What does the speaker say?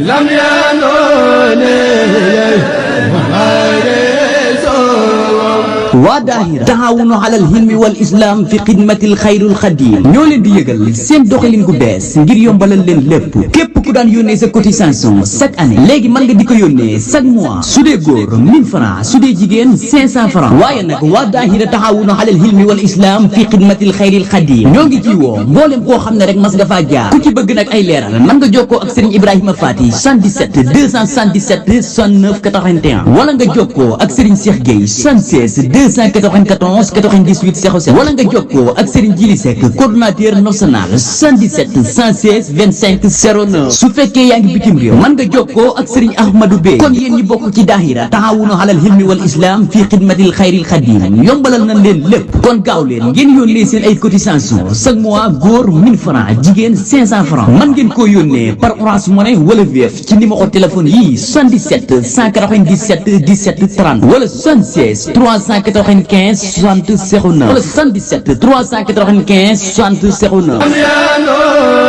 lam yanone waa daahira taxawunu alal hilmi wal islam fi xidmatil xayrul xadim ñoo leen di yëgal seen doxalin gu bees ngir yombalal leen lépp képp ku daan yónnee sa cotisation chaque année léegi mën nga di ko yónnee chaque mois su dee góor 1000 francs su dee jigéen 500 francs waaye nag waa daahira taxawunu alal hilmi wal islam fi xidmatil xayril xadim ñoo ngi ci woo mboolem koo xam ne rek mas nga faa jaar ku ci bëgg nag ay leeral mën nga jokkoo ak Serigne Ibrahima Fati 77 277 69 81 wala nga jokkoo ak Serigne Cheikh Gueye 76 294 98 07 wala nga jokkoo ak Serigne Djili Seck coordonnateur national 77 116 25 09 su fekkee yaa ngi bitim réew mën nga jokkoo ak Serigne Ahmadou Bey kon yéen ñi bokk ci daahira taxawunu alal hilmi wal islam fii xidmatil xayril xadim yombalal nañ leen lépp kon gaaw leen ngeen yónnee seen ay cotisation chaque mois góor 1000 francs jigéen 500 francs mën ngeen koo yónnee par Orange Money wala Wave ci numéro téléphone yii 77 197 17 30 wala 76 395 60 09 wala 77 395 60 09